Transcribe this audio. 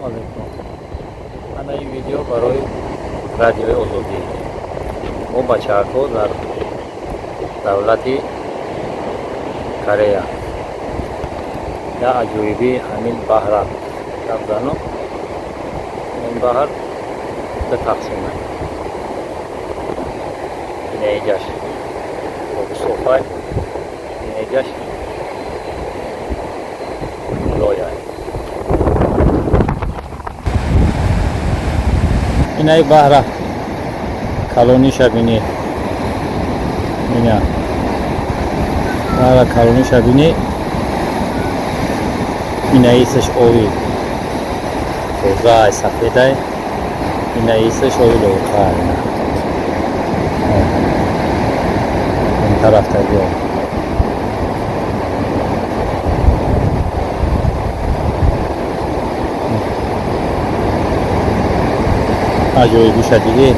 Алайкум. Ана ин видео барои Радиои Озодӣ. Мо бачаҳако дар давлати Корея. Я аҷоибии ҳамин баҳра гап занам. Ин баҳр ду тақсима. Инаиҷаш оби софай, инаиҷаш лояй. Инаи баҳра калониша бинӣ. Ина баҳра калониша бинӣ. Инаисаш оби тозаай, сафедай. Инаисаш оби лойқай. Ин тарафта биё. Аҷоибиша дидӣ?